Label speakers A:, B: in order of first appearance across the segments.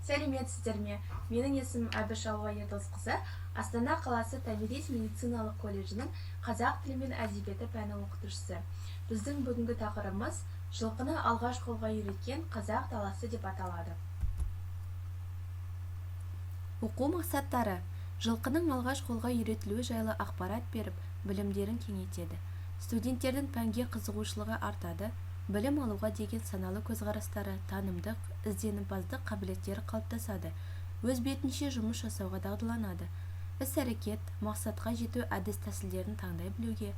A: Сәлеметсіздер ме! Менің есімім Әбіш Алуа Ердосқызы, Астана қаласы Томирис медициналық колледжінің қазақ тілі мен әдебиеті пәні оқытушысы. Біздің бүгінгі тақырыбымыз жылқыны алғаш қолға үйреткен қазақ даласы деп аталады. Оқу мақсаттары: жылқының алғаш қолға үйретілуі жайлы ақпарат беріп, білімдерін кеңейтеді. Студенттердің пәнге қызығушылығы артады, білім алуға деген саналы көзқарастары, танымдық, ізденімпаздық қабілеттері қалыптасады, өз бетінше жұмыс жасауға дағдыланады, іс-әрекет, мақсатқа жету әдіс-тәсілдерін таңдай білуге,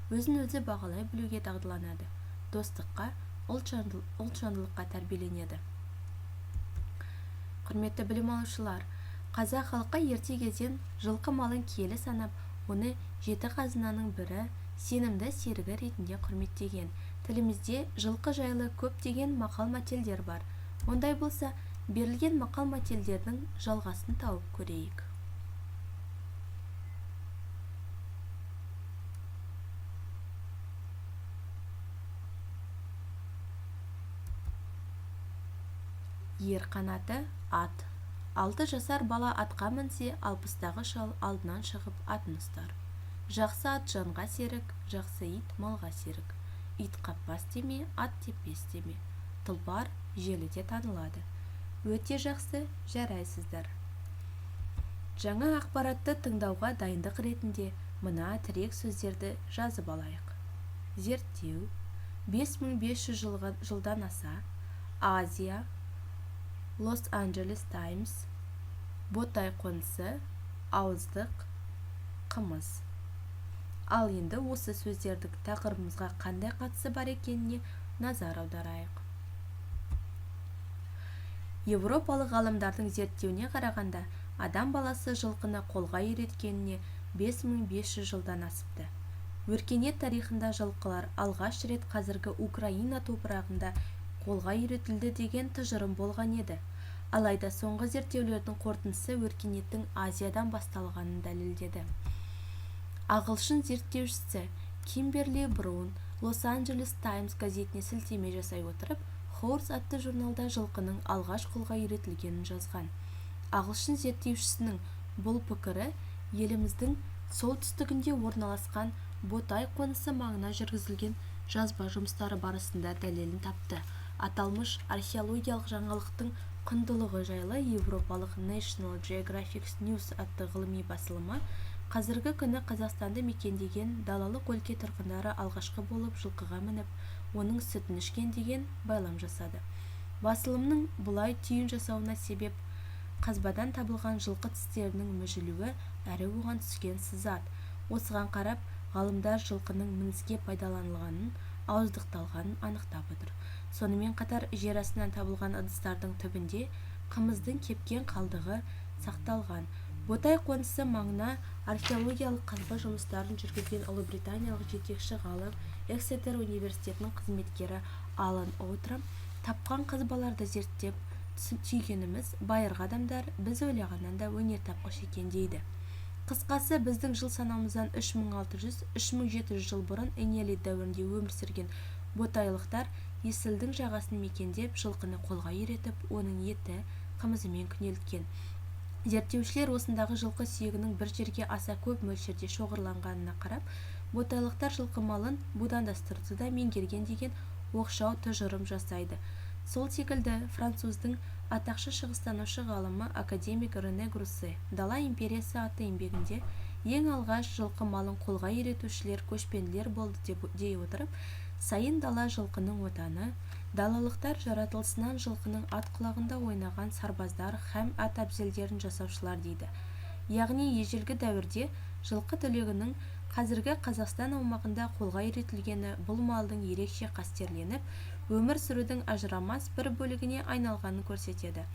A: өзін-өзі бағалай білуге дағдыланады, достыққа, ұлтжандылыққа тәрбиеленеді. Құрметті білім алушылар, қазақ халқы ерте кезден жылқы малын киелі санап, оны жеті қазынаның бірі, сенімді серігі ретінде құрметтеген. Тілімізде жылқы жайлы көптеген мақал-мәтелдер бар. Ондай болса, берілген мақал-мәтелдердің жалғасын тауып көрейік. Ер қанаты ат. 6 жасар бала атқа мінсе, 60-тағы шал алдынан шығып атын ұстар. Жақсы ат жанға серік, жақсы ит малға серік. Ит қаппас деме, ат теппес деме. Тұлпар желіде танылады. Өте жақсы, жарайсыздар. Жаңа ақпаратты тыңдауға дайындық ретінде мына тірек сөздерді жазып алайық. Зерттеу, 5500 жылдан аса, Азия, Лос-Анджелес Таймс, Ботай қонысы, ауыздық, қымыз. Ал енді осы сөздердің тақырыбымызға қандай қатысы бар екеніне назар аударайық. Еуропалық ғалымдардың зерттеуіне қарағанда, адам баласы жылқыны қолға үйреткеніне 5500 жылдан асыпты. Өркениет тарихында жылқылар алғаш рет қазіргі Украина топырағында қолға үйретілді деген тұжырым болған еді. Алайда соңғы зерттеулердің қорытындысы өркениеттің Азиядан басталғанын дәлелдеді. Ағылшын зерттеушісі Кимберли Браун Лос-Анджелес Таймс газетіне сілтеме жасай отырып, Horse атты журналда жылқының алғаш қолға үйретілгенін жазған. Ағылшын зерттеушісінің бұл пікірі еліміздің солтүстігінде орналасқан Ботай қонысы маңына жүргізілген жазба жұмыстары барысында дәлелін тапты. Аталмыш археологиялық жаңалықтың құндылығы жайлы еуропалық National Geographic News атты ғылыми басылымы қазіргі күні Қазақстанды мекендеген далалық өлке тұрғындары алғашқы болып жылқыға мініп, оның сүтін ішкен деген байлам жасады. Басылымның бұлай түйін жасауына себеп қазбадан табылған жылқы тістерінің мүжілуі әрі оған түскен сызат. Осыған қарап, ғалымдар жылқының мініске пайдаланылғанын, ауыздықталғанын анықтап отыр. Сонымен қатар жер астынан табылған ыдыстардың түбінде қымыздың кепкен қалдығы сақталған. Ботай қонысы маңына археологиялық қазба жұмыстарын жүргізген ұлыбританиялық жетекші ғалым Эксетер университетінің қызметкері Алан Оутрам тапқан қазбаларды зерттеп, түйгеніміз байырғы адамдар біз ойлағаннан да өнертапқыш екен дейді. Қысқасы, біздің жыл санауымыздан 3600-3700 жыл бұрын энеолит дәуірінде өмір сүрген ботайлықтар Есілдің жағасын мекендеп, жылқыны қолға үйретіп, оның еті, қымызымен күнелткен. Зерттеушілер осындағы жылқы сүйегінің бір жерге аса көп мөлшерде шоғырланғанына қарап, ботайлықтар жылқы малын будандастыруды да меңгерген деген оқшау тұжырым жасайды. Сол секілді француздың атақты шығыстанушы ғалымы академик Рене Груссе «Дала империясы» атты еңбегінде ең алғаш жылқы малын қолға үйретушілер көшпенділер болды дей отырып, сайын дала жылқының отаны, далалықтар жаратылысынан жылқының ат құлағында ойнаған сарбаздар һәм ат әбзелдерін жасаушылар дейді. Яғни ежелгі дәуірде жылқы түлегінің қазіргі Қазақстан аумағында қолға үйретілгені бұл малдың ерекше қастерленіп, өмір сүрудің ажырамас бір бөлігіне айналғанын көрсетеді.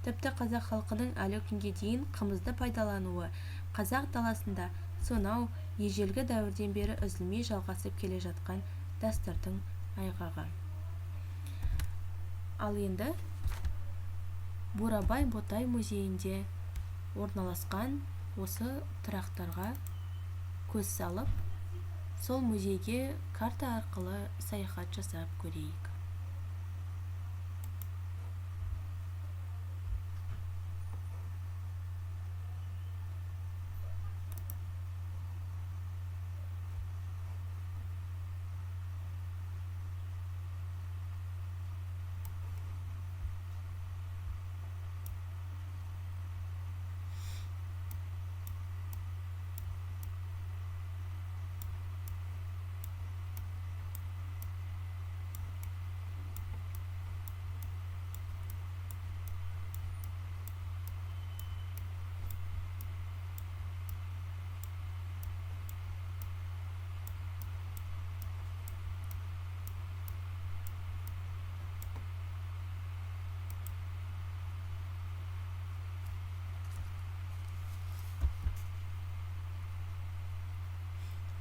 A: Тіпті қазақ халқының әлі күнге дейін қымызды пайдалануы қазақ даласында сонау ежелгі дәуірден бері үзілмей жалғасып келе жатқан дәстүрдің айғағы. Ал енді Бурабай Ботай музейінде орналасқан осы тұрақтарға көз салып, сол музейге карта арқылы саяхат жасап көрейік.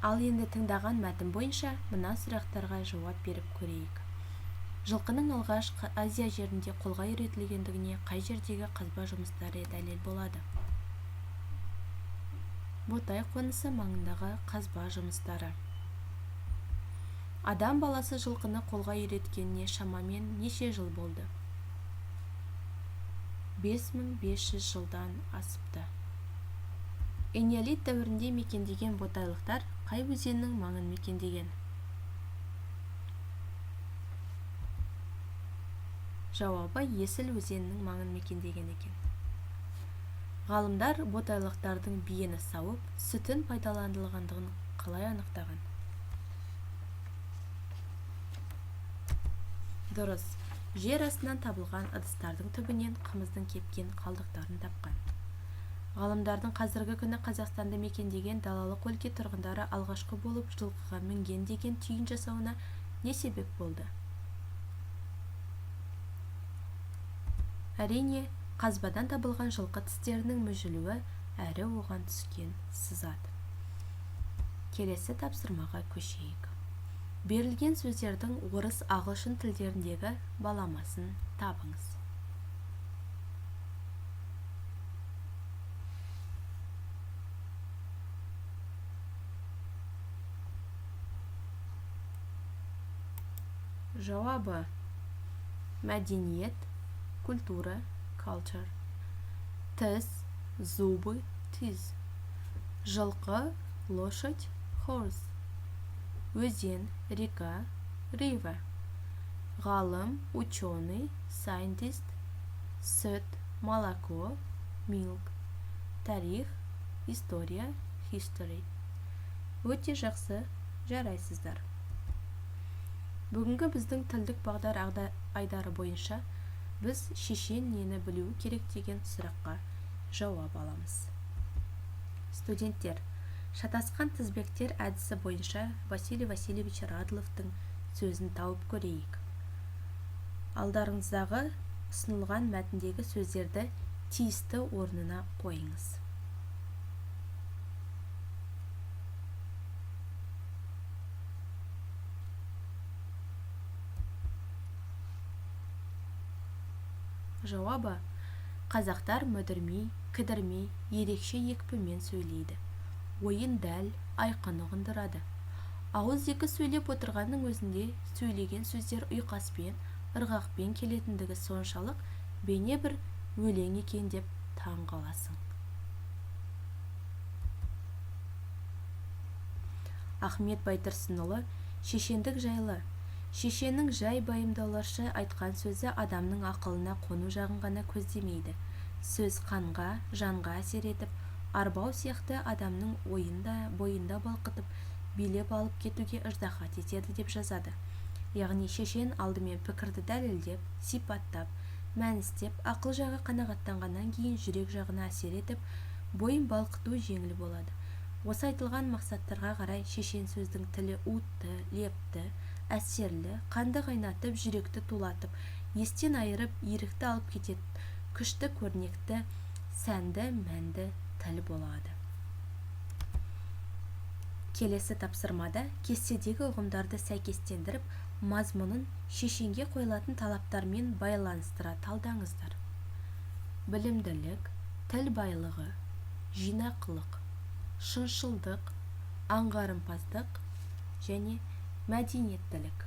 A: Ал енді тыңдаған мәтін бойынша мына сұрақтарға жауап беріп көрейік. Жылқының алғаш Азия жерінде қолға үйретілгендігіне қай жердегі қазба жұмыстары дәлел болады? Ботай қонысы маңындағы қазба жұмыстары. Адам баласы жылқыны қолға үйреткеніне шамамен неше жыл болды? 5500 жылдан асыпты. Энеолит дәуірінде мекендеген ботайлықтар қай өзеннің маңын мекендеген? Жауабы Есіл өзенінің маңын мекендеген екен. Ғалымдар ботайлықтардың биені сауып, сүтін пайдаланылғандығын қалай анықтаған? Дұрыс, жер астынан табылған ыдыстардың түбінен қымыздың кепкен қалдықтарын тапқан. Ғалымдардың қазіргі күні Қазақстанды мекендеген далалық өлке тұрғындары алғашқы болып жылқыға мінген деген түйін жасауына не себеп болды? Әрине, қазбадан табылған жылқы тістерінің мүжілуі әрі оған түскен сызат. Келесі тапсырмаға көшейік. Берілген сөздердің орыс, ағылшын тілдеріндегі баламасын табыңыз. Жауабы: мәдениет, культура, culture, тіс, зубы, teeth, жылқы, лошадь, horse, өзен, река, river, ғалым, ученый, scientist, сүт, молоко, milk, тарих, история, history. Өте жақсы, жарайсыздар. Бүгінгі біздің тілдік бағдар айдары бойынша біз шешен нені білуі керек деген сұраққа жауап аламыз. Студенттер, шатасқан тізбектер әдісі бойынша Василий Васильевич Радловтың сөзін тауып көрейік. Алдарыңыздағы ұсынылған мәтіндегі сөздерді тиісті орнына қойыңыз. Жауабы: қазақтар мүдірмей, кідірмей, ерекше екпінмен сөйлейді. Ойын дәл, айқын ұғындырады. Ауыз екі сөйлеп отырғанның өзінде сөйлеген сөздер ұйқаспен, ырғақпен келетіндігі соншалық, бейне бір өлең екен деп таң қаласың. Ахмет Байтұрсынұлы шешендік жайлы. Шешеннің жай байымдауларша айтқан сөзі адамның ақылына қону жағын ғана көздемейді. Сөз қанға, жанға әсер етіп, арбау сияқты адамның ойында, бойында балқытып, билеп алып кетуге ыждаһат етеді деп жазады. Яғни шешен алдымен пікірді дәлелдеп, сипаттап, мәністеп, ақыл жағы қанағаттанғаннан кейін жүрек жағына әсер етіп, бойын балқыту жеңіл болады. Осы айтылған мақсаттарға қарай шешен сөздің тілі уытты, лепті, әсерлі, қанды қайнатып, жүректі тулатып, естен айырып, ерікті алып кететін күшті, көрнекті, сәнді, мәнді тіл болады. Келесі тапсырмада кестедегі ұғымдарды сәйкестендіріп, мазмұнын шешенге қойылатын талаптармен байланыстыра талдаңыздар. Білімділік, тіл байлығы, жинақылық, шыншылдық, аңғарымпаздық және мәдениеттілік.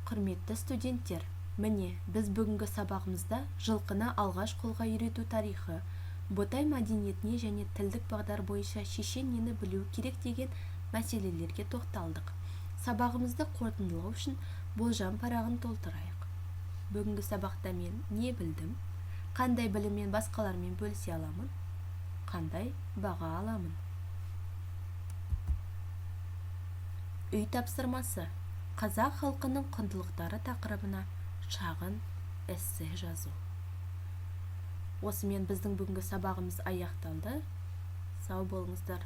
A: Құрметті студенттер, міне біз бүгінгі сабағымызда жылқыны алғаш қолға үйрету тарихы, Ботай мәдениетіне және тілдік бағдар бойынша шешен нені білуі керек деген мәселелерге тоқталдық. Сабағымызды қорытындылау үшін болжам парағын толтырайық. Бүгінгі сабақта мен не білдім? Қандай біліммен басқалармен бөлісе аламын? Қандай баға аламын? Үй тапсырмасы. Қазақ халқының құндылықтары тақырыбына шағын эссе жазу. Осымен біздің бүгінгі сабағымыз аяқталды. Сау болыңыздар.